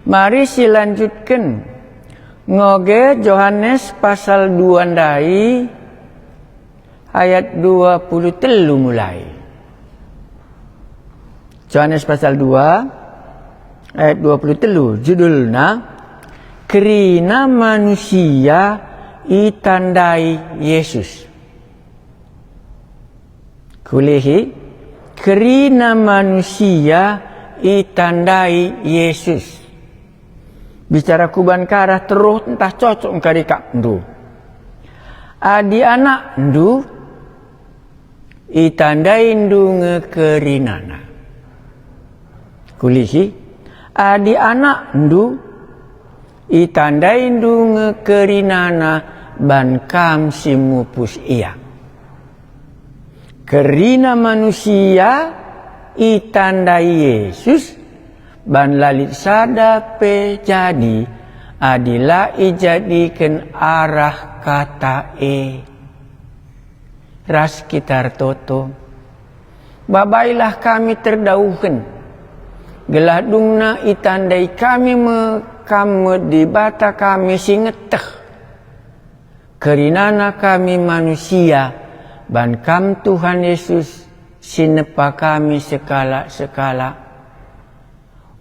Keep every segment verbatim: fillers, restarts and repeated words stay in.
Mari silanjutken, ngoge Johanes pasal dua ndai ayat dua puluh telu mulai. Johanes pasal dua ayat dua puluh telu, judulna Kerina Manusia Itandai Yesus. Kulihi, kerina manusia itandai Yesus. Bicara kuban ka arah teruh ntah cocok engkari akapndu. Adi anakndu, itandaindu nge kerinana. Kulihi, adi anakndu, itandaindu nge kerinana ban kam si mupus ia. Kerina manusia itandai Yesus, ban la lit sada pe jadi adi la ijadiken arah kata e. Ras kita ertoto, babailah kami terdauhen, gelah dungna itandai kami me Kam me Dibata kami si ngeteh. Kerinana kami manusia, ban Kam Tuhan Yesus si nepa kami sekalak-sekalak.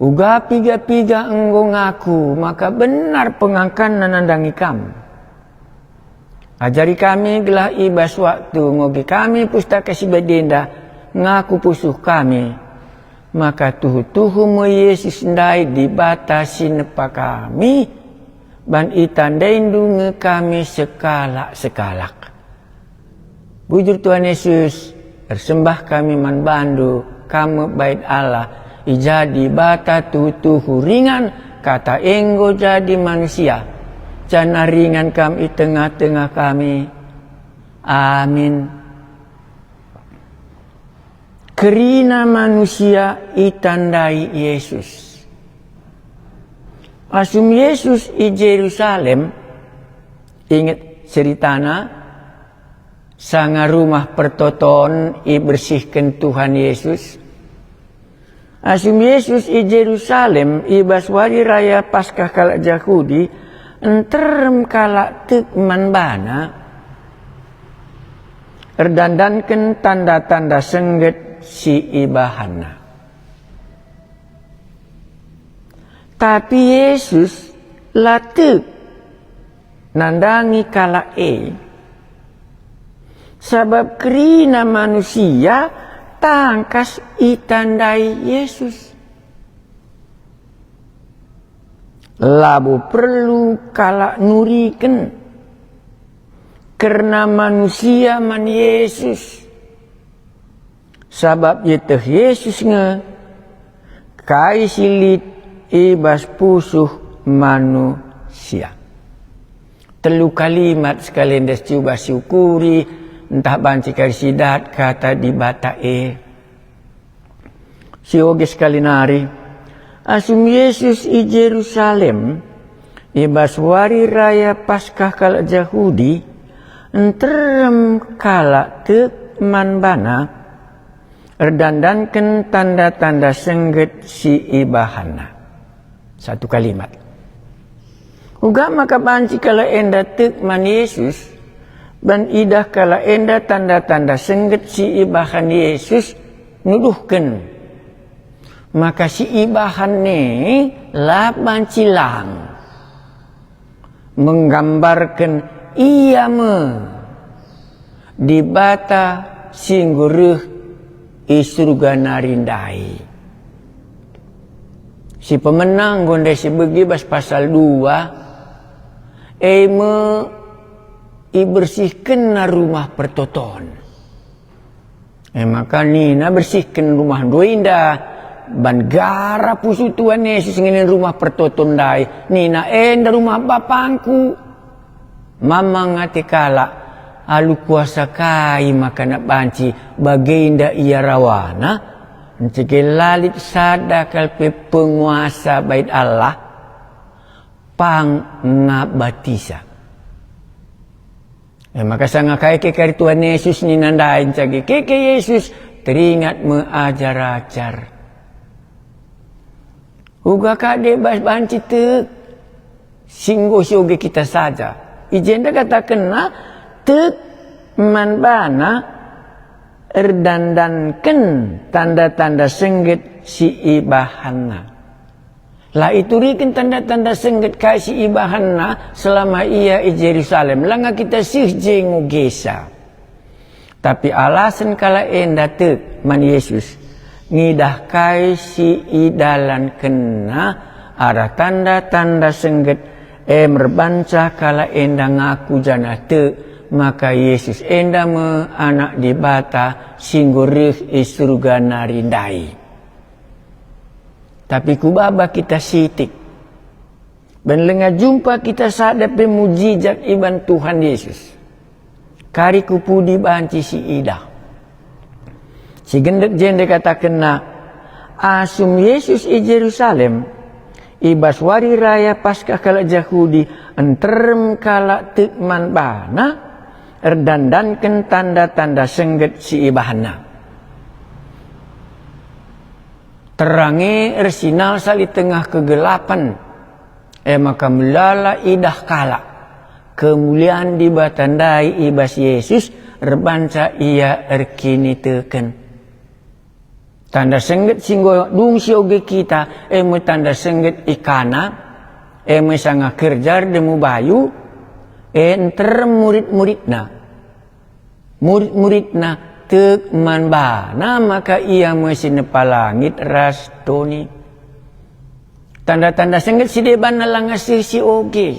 Uga piga-piga enggo ngaku maka benar pengangkanna nandangi Kam. Ajari kami gelah i bas waktu ngoge kami Pustaka Si Badia enda ngaku pusuh kami, maka tuhu-tuhu me Yesus ndai Dibata si nepa kami, ban itandaindu nge kami sekalak-sekalak. Bujur Tuhan Yesus, ersembah kami man bandu, Kam me Bait Allah, i ja Dibata tuhu-tuhu ringan, Kata enggo jadi manusia, janah ringan Kam i tengah-tengah kami. Amin. Kerina manusia itandai Yesus. Asum Yesus i Jerusalem, inget ceritana, sanga Rumah Pertoton ibersihken Tuhan Yesus. Asum Yesus i Jerusalem, i bas wari raya Paskah kalak Jahudi, nterem kalak tek man baNa, erdandanken tanda-tanda sengget si ibahanNa. Tapi Yesus la tek nandangi kalak e, sabap kerina manusia tangkas itandai Yesus. Labo perlu kalak nuriken kerna manusia man Yesus, sabap ieteh Yesus nge kai si lit i bas pusuh manusia. Telu kalimat sekali enda si cuba siukuri ntah banci kari si dat Kata Dibata e. Si oge sekali nari, asum Yesus i Jerusalem, i bas wari raya Paskah kalak Jahudi, nterem kalak tek man baNa, erdandanken tanda-tanda sengget si ibahanNa. Satu kalimat. Uga maka banci kalak enda tek man Yesus, ban idah kalak enda tanda-tanda sengget si ibahan Yesus, nuduhken maka si ibahanNa e la banci lang, menggambarken Ia me Dibata si enggo reh i Surga nari ndai. Si pemena enggo ndai si begi bas pasal dua, e me ibersihkenNa Rumah Pertoton. E maka nina, "Bersihken rumahndu enda, ban gara pusuh Tuhan Yesus ngenen Rumah Pertoton ndai, nina, 'Enda rumah BapangKu.' Mamang ate kalak, alu kuasa kai maka banci bagenda ia rawana? Ncege la lit sada kal pe penguasa Bait Allah pang ngabatisa." E maka sanga kai kekari Tuhan Yesus nina ndai, ncage keke Yesus, teringat me ajar-ajar. Uga ka deba banci tek si enggo sioge kita saja. I jenda katakenna tek man bana erdandanken tanda-tanda sengget si ibahanna. La ituriken tanda-tanda sengget kai si ibahanna selama ia i Jerusalem, langa kita seh je ngogesa. Tapi alasen kalak enda tek man Yesus, ngidah kai si idalankenna arah tanda-tanda sengget, e merbanca kalak enda ngaku janah tek maka Yesus enda me Anak Dibata si enggo reh i Surga nari ndai. Tapi kubaba kita sitik. Ben lenga jumpa kita sada pe mujijat iban Tuhan Yesus. Kari ku pudi banci si idah. Si gendek jende katakenna, asum Yesus i Jerusalem, i bas wari raya Paskah kalak Jahudi, nterem kalak tek man bana, erdandanken tanda-tanda sengget si ibahanna. Terang e ersinalsal i tengah kegelapen, e maka melala idah kalak kemulian Dibata ndai i bas Yesus erbanca Ia erkiniteken. Tanda sengget si enggo dung sioge kita, e me tanda sengget i Kana, e me sanga kerja erdemu bayu, e nterem murid-muridNa. Murid-muridNa tek man baNa maka Ia me si nepa langit ras doni. Tanda-tanda sengget si debanna langa seh sioge.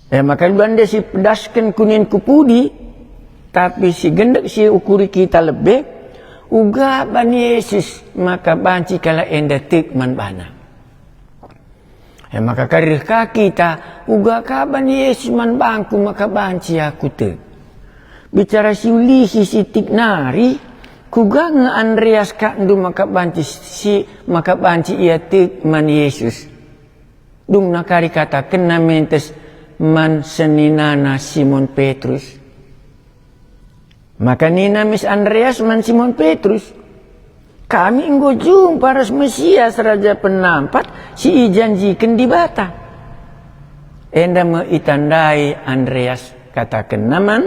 E maka bande si pedasken kunin ku pudi, tapi si gendek si ukuri kita lebe, uga ban Yesus maka banci kalak enda tek man baNa. E maka kari reh ka kita, uga ka ban Yesus man bangku maka banci aku tek. Bicara si ulihi sitik nari, kuga nge Andreas kakndu maka banci si, maka banci ia tek man Yesus. Dungna kari katakenna mentes man seninana Simon Petrus. Maka nina mis Andreas man Simon Petrus, "Kami enggo jumpa ras Mesias, Raja Penampat si ijanjiken Dibata." Enda me itandai Andreas katakenna man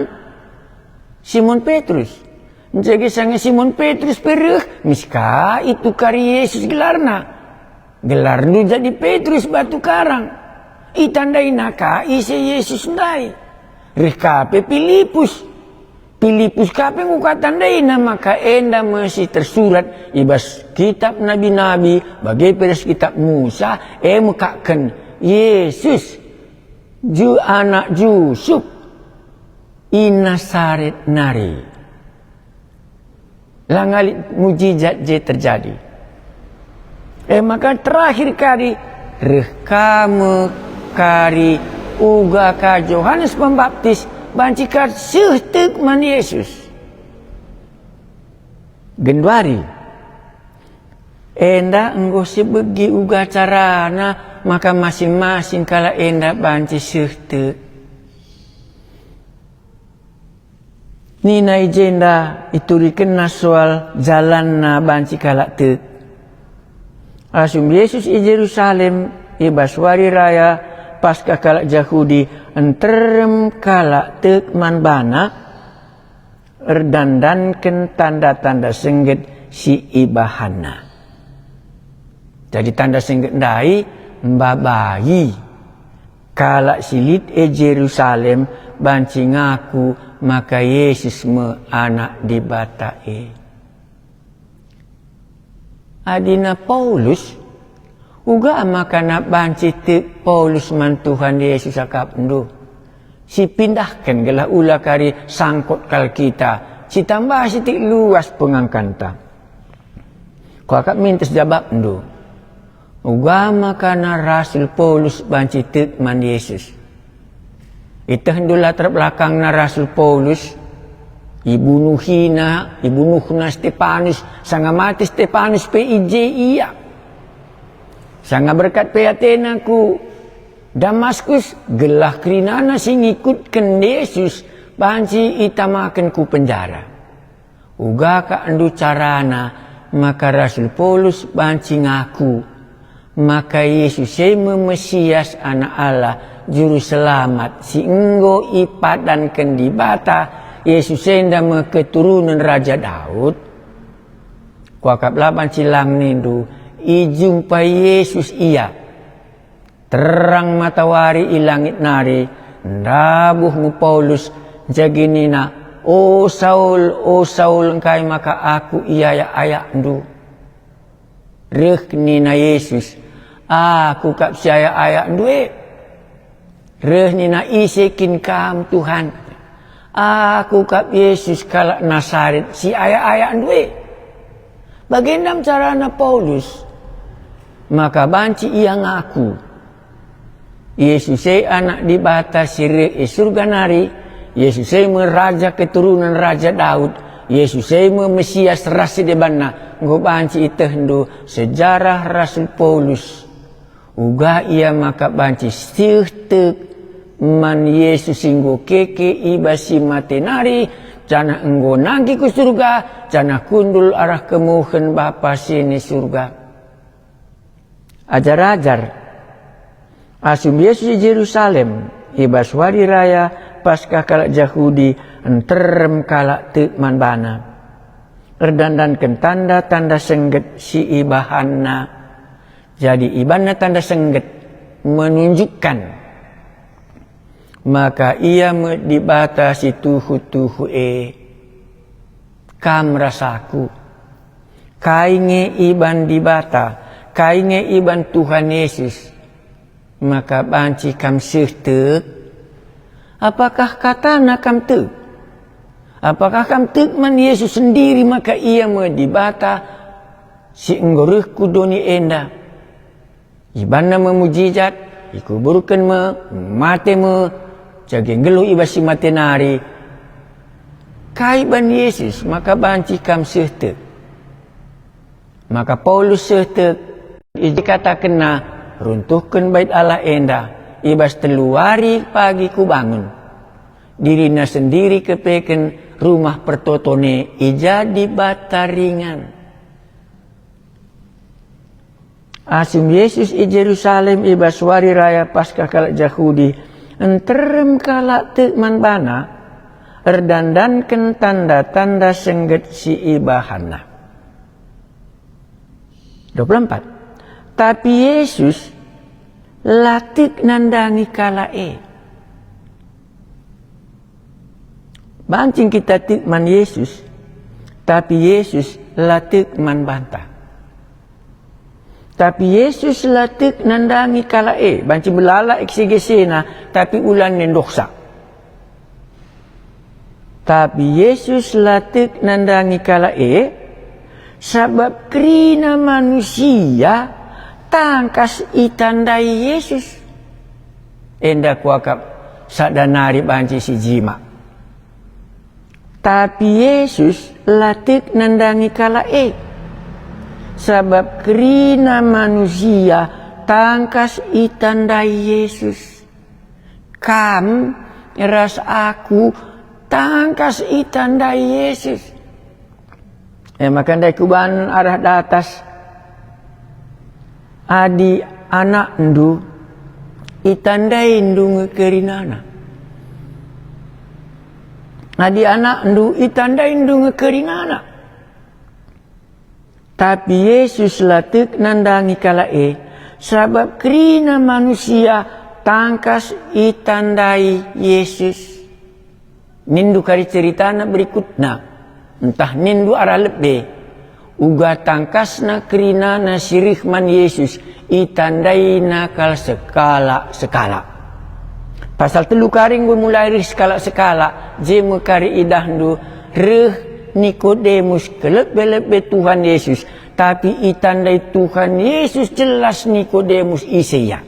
Simon Petrus. Nja sanga Simon Petrus pe reh, mis ka itukari Yesus gelarna. Gelarndu jadi Petrus batu karang. Itandaina ka ise Yesus ndai. Reh ka pe Pilipus. Pilipus ka pe enggo katandaina maka enda me si tersurat i bas kitab nabi-nabi, bage pe ras kitab Musa, e mekakken Yesus, Ju-, anak Jusup, i Nasaret nari. Langa lit mujijat je terjadi. E maka terakhir kari, reh ka me kari uga ka Johanes Pembaptis banci ka seh tek man Yesus. Genduari, enda enggo sibegi uga carana maka masing-masing kalak enda banci seh tek. Nina i jenda iturikenna soal jalanna banci kalak tek. Asum Yesus i Jerusalem, i bas wari raya Paskah kalak Jahudi, nterem kalak tek man baNa, erdandanken tanda-tanda sengget si ibahanNa. Jadi tanda sengget ndai mbabai kalak si lit e Jerusalem banci ngaku maka Yesus me Anak Dibata e. Adina Paulus, uga makana banci tek Paulus man Tuhan Yesus akapndu. Sipindahken gelah ula kari sangkot kal kita, sitambah sitik luas pengangkanta. Kuakap mintes jabapndu. Uga makana Rasul Paulus banci tek man Yesus. Itehndu latar belakangna Rasul Paulus, ibunuhina, ibunuhna Stepanus, sanga mate Stepanus pe i je ia. Sanga berkat pe atena ku Damaskus, gelah kerinana si ngikutken Yesus banci itamaken ku penjara. Uga ka ndu carana Maka Rasul Paulus banci ngaku maka Yesus e me Mesias, Anak Allah, Juru Selamat si enggo ipadanken Dibata. Yesus enda me keturunen Raja Daud. Kuakap la banci lang nindu, ijumpai Yesus ia. Terang matawari i langit nari, ndabuh me Paulus, jagi nina, "O Saul, o Saul, engkai maka aku iayak-ayakndu?" Reh nina Yesus, "Aku kap si ayak-ayakndu e." Reh nina, "Ise kin kam, Tuhan?" "Aku kap Yesus kalak Nasaret si ayak-ayakndu e." Bagenda carana Paulus, maka banci ia ngaku, Yesus e Anak Dibata si reh i Surga nari. Yesus e me Raja keturunen Raja Daud. Yesus e me Mesias ras si debanna. Enggo banci itehndu sejarah Rasul Paulus. Uga ia maka banci seh tek man Yesus si enggo keke i bas si mate nari, janah enggo nangkih ku Surga, janah kundul arah kemuhen Bapa si ni Surga. Ajar-ajar. Asum Yesus i Jerusalem, i bas wari raya Paskah kalak Jahudi, nterem kalak tek man baNa, erdandanken tanda-tanda sengget si ibahanNa. Jadi ibahanNa tanda sengget menunjukkan maka Ia me Dibata si tuhu-tuhu e. Kam ras aku. Kai nge iban Dibata, kai nge iban Tuhan Yesus, maka banci kam seh tek? Apakah kataNa kam tek? Apakah kam tek man Yesus sendiri maka Ia me Dibata si enggo reh ku doni enda? IbanNa me mujizat, ikuburken me, mate me, jage nggeluh i bas si mate nari. Kai ban Yesus maka banci kam seh tek? Maka Paulus seh tek, ikatakenna, "Runtuhken Bait Allah enda, i bas telu wari pagi kubangun." Dirina sendiri kepeken rumah pertoton e i ja Dibata ringan. Asum Yesus i Jerusalem i bas wari raya Paskah kalak Jahudi, nterem kalak tek man baNa, erdandanken tanda-tanda sengget si ibahanNa. Dua puluh empat. Tapi Yesus la tek nandangi kalak e. Banci kita tek man Yesus, tapi Yesus la tek man banta. Tapi Yesus la tek nandangi kalak e, banci melala eksigesena, tapi ulanna ndohsa. Tapi Yesus la tek nandangi kalak e, sabap kerina manusia tangkas itandai Yesus. Enda kuakap sada nari banci si jima. Tapi Yesus la tek nandangi kalak e, sabap kerina manusia tangkas itandai Yesus. Kam ras aku tangkas itandai Yesus. E maka ndai kubahan arah datas. Adi anakndu itandaindu nge kerinana. Adi anakndu itandaindu nge kerinana. Tapi Yesus la tek nandangi kalak e, sabap kerina manusia tangkas itandai Yesus. Nindu kari ceritana berikutna, ntah nindu arah lebe, uga tangkasna kerinana si reh man Yesus itandaina kal sekalak-sekalak. Pasal telu kari enggo mulai reh sekalak-sekalak, je me kari idahndu reh Nikodemus ke lebe-lebe Tuhan Yesus, tapi itandai Tuhan Yesus jelas Nikodemus ise ia.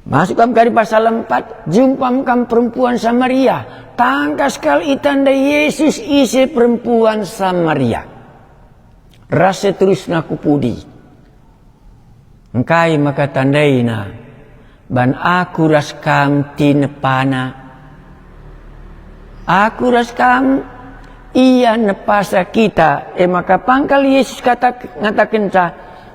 Masuk kam kari pasal empat, jumpa kam perempuan Samaria, tangkas kal itandai Yesus ise perempuan Samaria. Ras seterusna ku pudi. Engkai maka tandaina ban aku ras kam tinepana? Aku ras kam Ia nepasa kita, e maka pangkal Yesus kata, ngatakenca,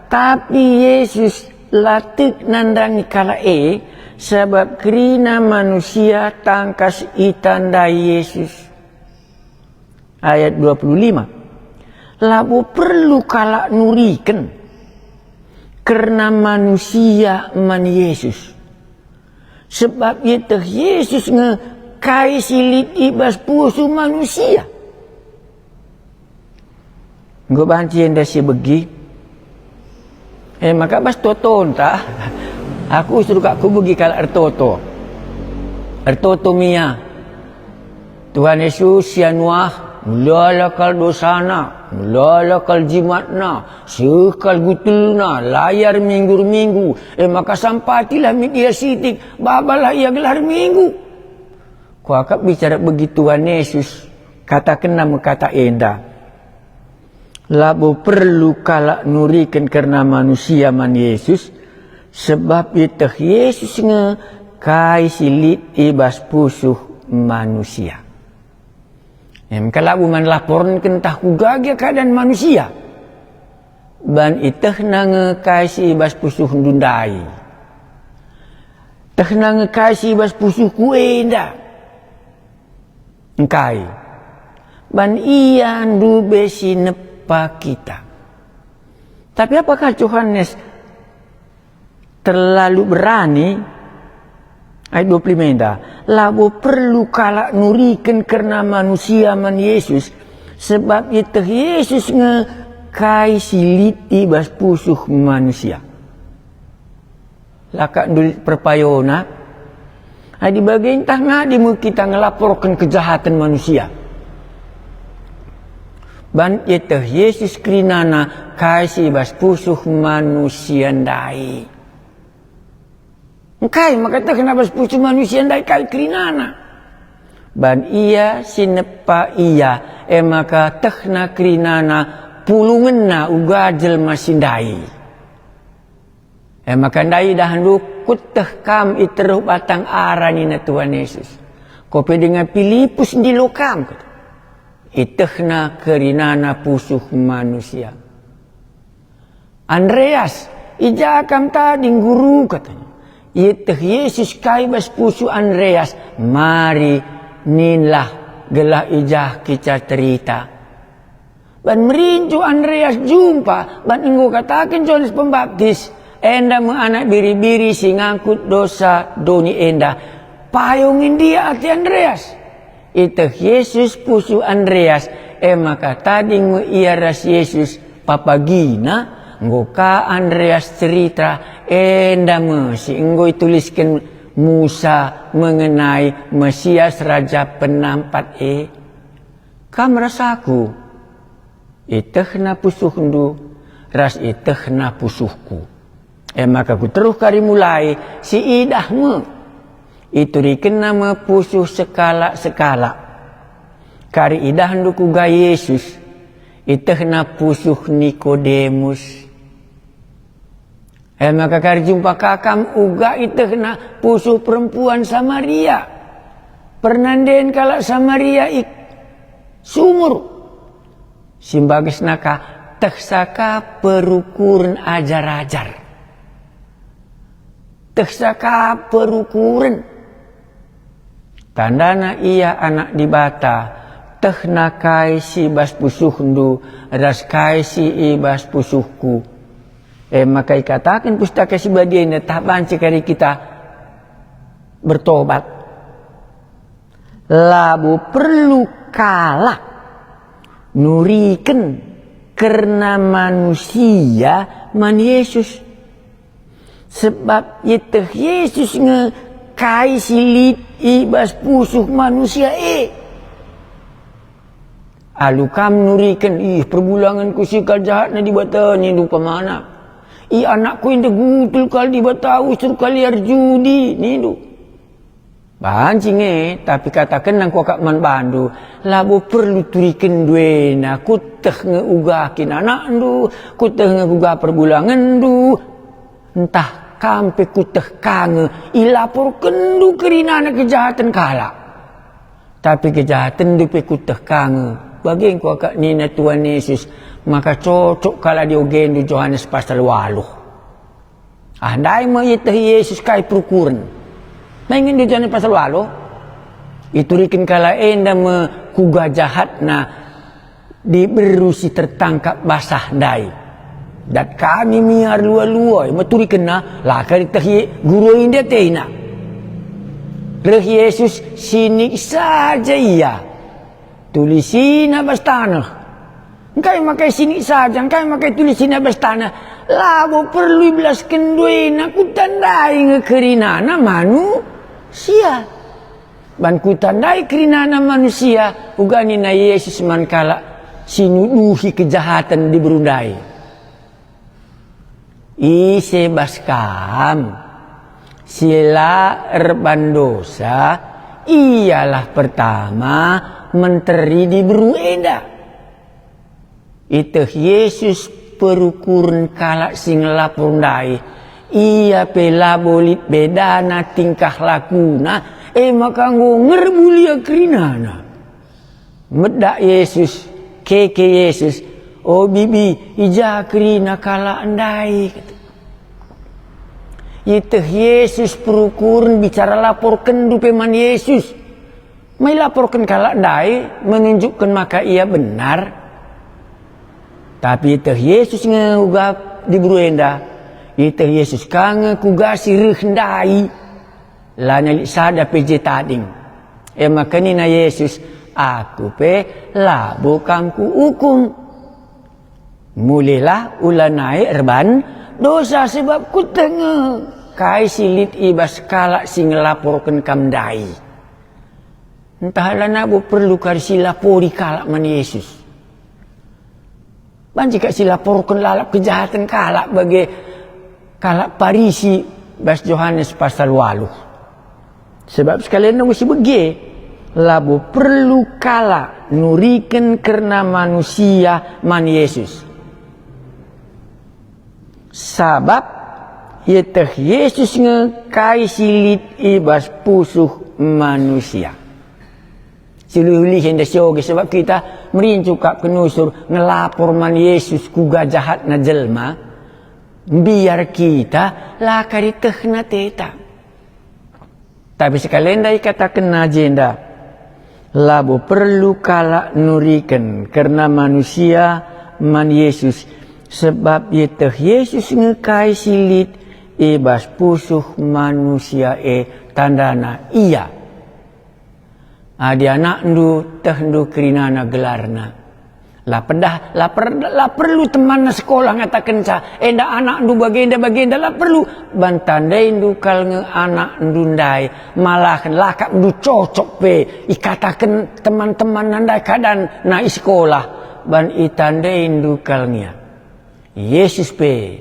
tapi Yesus la tek nandangi kalak e, sabap kerina manusia tangkas itandai Yesus. Ayat dua puluh lima, labo perlu kalak nuriken kerna manusia man Yesus. Sebab ieteh Yesus nge kai si lit i bas pusuh manusia. Enggo banci enda si begi. E maka bas totonta, aku usur kak kubegi kalak ertoto. Ertoto mia. Tuhan Yesus sianuah, melala kal dosana, melala kal jimatna, seh kal gutelna, la ia erminggu-minggu, e maka sampatilah media sitik, babalah ia gelah erminggu. Kuakap bicara begi Tuhan Yesus, katakenna me kata enda. Labo perlu kalak nuriken kerna manusia man Yesus, sebab ieteh Yesus nge kai si lit i bas pusuh manusia. Em ka labo man laporenken tah kuga gia keadaan manusia. Ban ietehna nge kai si i bas pusuhndu ndai. Tehna nge kai si i bas pusuhku enda. Engkai? Ban ia ndube si nepa kita. Tapi apakah Johanes terlalu berani? Ayat dua puluh lima enda, labo perlu kalak nuriken kerna manusia man Yesus, sebab ieteh Yesus nge kai si lit i bas pusuh manusia. La kak ndulit perpayona. Adi bage ntah ngadi me kita ngelaporken kejahaten manusia. Ban ieteh Yesus kerinana kai si i bas pusuh manusia ndai. Engkai maka tehna bas pusuh manusia ndai kai kerinana? Ban ia si nepa ia, e maka tehna kerinana pulungenna uga jelma si ndai. E maka ndai idahndu, kueteh kam i teruh batang ara nina Tuhan Yesus. Ko pe denga Pilipus ndilo kam, kata. Ietehna kerinana pusuh manusia. Andreas, i ja kam tading, Guru, katanya. Ieteh Yesus kai bas pusuh Andreas, mari ninlah gelah i jah kica terita. Ban merincu Andreas jumpa, ban enggo kataken Johanes Pembaptis, enda me anak biri-biri si ngangkut dosa doni enda. Payo nge ndia ate Andreas. Ieteh Yesus pusuh Andreas, e maka tading me ia ras Yesus. Papagina enggo ka Andreas cerita, enda me si enggo itulisken Musa mengenai Mesias Raja Penampat e. Kam ras aku, ietehna pusuhndu ras ietehna pusuhku. E maka ku teruh kari mulai, si idah me. Iturikenna me pusuh sekalak-sekalak. Kari idahndu kuga Yesus, ietehna pusuh Nikodemus. E maka kari jumpa ka kam uga ietehna pusuh perempuan Samaria. Pernanden kalak Samaria i sumur. Si mbagesna ka, tehsa ka perukuren ajar-ajar. Tehsa ka perukuren. Tandana ia Anak Dibata, tehna kai si bas pusuhndu ras kai si i bas pusuhku. E maka ikataken Pustaka Si Badia enda tah banci kari kita bertobat. Labo perlu kalak nuriken kerna manusia man Yesus. Sebab ieteh Yesus nge kai si lit i bas pusuh manusia e. Alu kam nuriken, "Ih, perbulangenku si kal jahatna Dibata," nindu umpamana. "Ih, anakku enda gutul kal, Dibata usur kal ia erjudi," nindu. Banci nge, tapi katakenna enggo kak man bandu, labo perlu turikenndu ena, kueteh nge uga kin anakndu, kueteh nge uga perbulangenndu, ntah kam pe kueteh ka nge ilaporkenndu kerinana kejahaten kalak. Tapi kejahatenndu pe kueteh ka nge Bage enggo akap nina Tuhan Yesus, maka cocok kalak diogendu Johanes pasal waluh. Ah, ndai me ieteh Yesus kai perukuren. Mai ngendu Johanes pasal waluh, ituriken kalak enda me kuga jahatna diberu si tertangkap basah ndai. Dat kami me ia erlua-lua, meturikenna, la ka ieteh guru enda atena. Reh Yesus, sinik saja ia. Tulisina bas taneh. Engkai maka sinik saja, engkai maka tulisina bas taneh? Labo perlu ibelaskenndu ena, kutandai nge kerinana manusia. Ban kutandai kerinana manusia, uga nina Yesus man kalak si nuduhi kejahaten diberu ndai. Ise bas kam si la erban dosa, ialah pertama menteri diberu enda. Ieteh Yesus perukuren kalak si ngelapor ndai, ia pe labo lit bedana tingkah lakuna, e maka enggo ngerbulia kerinana. Medak Yesus, keke Yesus, "O bibi, i ja kerina kalak ndai?" Ieteh Yesus perukuren, bicara laporkenndu pe man Yesus. Mai laporken kalak ndai menunjukkan maka ia benar. Tapi ieteh Yesus nge uga diberu enda. Ieteh Yesus ka nge kuga si reh ndai. Lanai lit sada pe je tading. E maka nina Yesus, "Aku pe labo kam kuukum. Mulilah, ulanai erban dosa, sebab kueteh nge kai si lit i bas kalak si ngelaporken kam ndai." Ntah lanai bo perlu kari si lapori kalak man Yesus. Banci kap si laporken lalap kejahaten kalak bage kalak Parisi bas Johanes pasal waluh. Sebab sekalian enggo sibege, labo perlu kalak nuriken kerna manusia man Yesus. Sabap ieteh Yesus nge kai si lit i bas pusuh manusia. Si ulih-ulih enda sioge, sebab kita merincu kap kenusur ngelapor man Yesus kuga jahatna jelma, mbiar kita la kari tehna teta. Tapi sekalenda ikatakenna jenda, labo perlu kalak nuriken kerna manusia man Yesus, sebab ieteh Yesus nge kai si lit i bas pusuh manusia e, tandana ia. Adi anakndu tehndu kerinana gelarna, la pedah, la per-, la perlu temanna sekolah ngatakenca, "Enda anakndu bagenda, bagenda," la perlu. Ban tandaindu kal nge anakndu ndai, malahen la kap ndu cocok pe ikataken teman-temanna ndai keadaanna i sekolah, ban itandaindu kal nge ia. Yesus pe,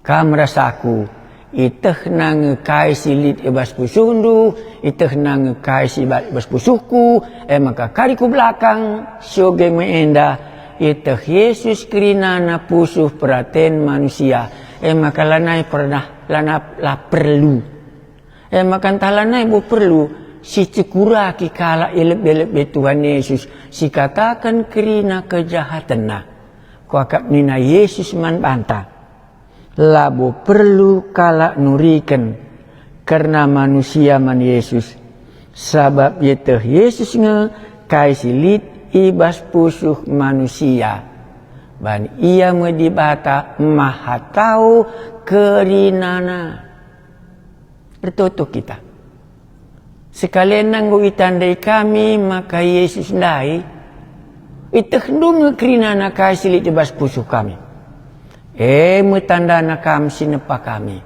kam ras aku, ietehna nge kai si lit i bas pusuhndu, ietehna nge kai si lit i bas pusuhku, e maka kari ku belakang, sioge me enda, ieteh Yesus kerinana pusuh peraten manusia, e maka lanai pernah, lanai la perlu. E maka ntah lanai bo perlu sicekuraki kalak i lebe-lebe Tuhan Yesus, sikataken kerina kejahatenna. Kuakap nina Yesus man banta, "Labo perlu kalak nuriken kerna manusia man Yesus, sabap ieteh Yesus nge kai si lit i bas pusuh manusia. Ban Ia me Dibata Mahatau kerinana." Ertoto kita. Sekalian enggo itandai kami maka Yesus ndai, itehndu nge kerinana kai si lit i bas pusuh kami. E me tandana kam si nepa kami.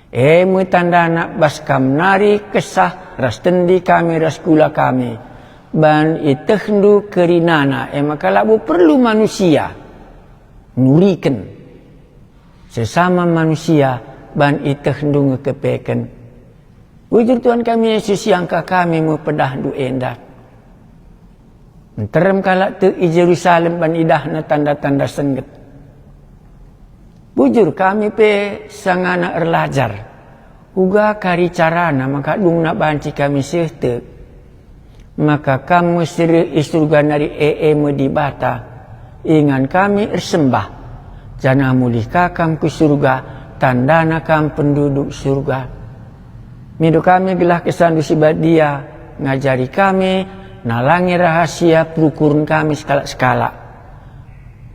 E me tandana bas kam nari kesah ras tendi kami ras kula kami. Ban itehndu kerinana, e maka labo perlu manusia nuriken sesama manusia ban itehndu nge kepeken. Bujur Tuhan kami Yesus, iangka kami me pedahndu enda. Nterem kalak tek i Jerusalem ban idahna tanda-tanda sengget. Bujur kami pe sangana erlajar. Uga kari carana maka dungna banci kami seh tek. Maka Kam me si reh i Surga nari, e, e me Dibata. Ingan kami ersembah, janah mulih ka Kam ku Surga, tandana Kam penduduk Surga. Mindo kami gelah kesanNdu si badia, ngajari kami, nalangi rahasia perukuren kami sekalak-sekalak.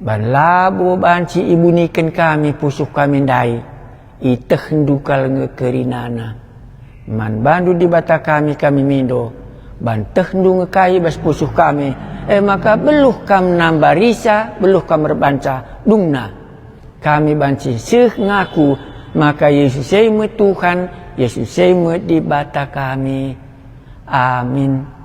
Ban labo banci ibuniken kami pusuh kami ndai, ietehndu kal nge kerinana. Man bandu Dibata kami, kami mindo, ban tehndu nge kai bas pusuh kami, e maka beluh kam nambarisa, beluh kam erbanca, dungna. Kami banci seh ngaku maka Yesus e me Tuhan, Yesus e me Dibata kami. Amin.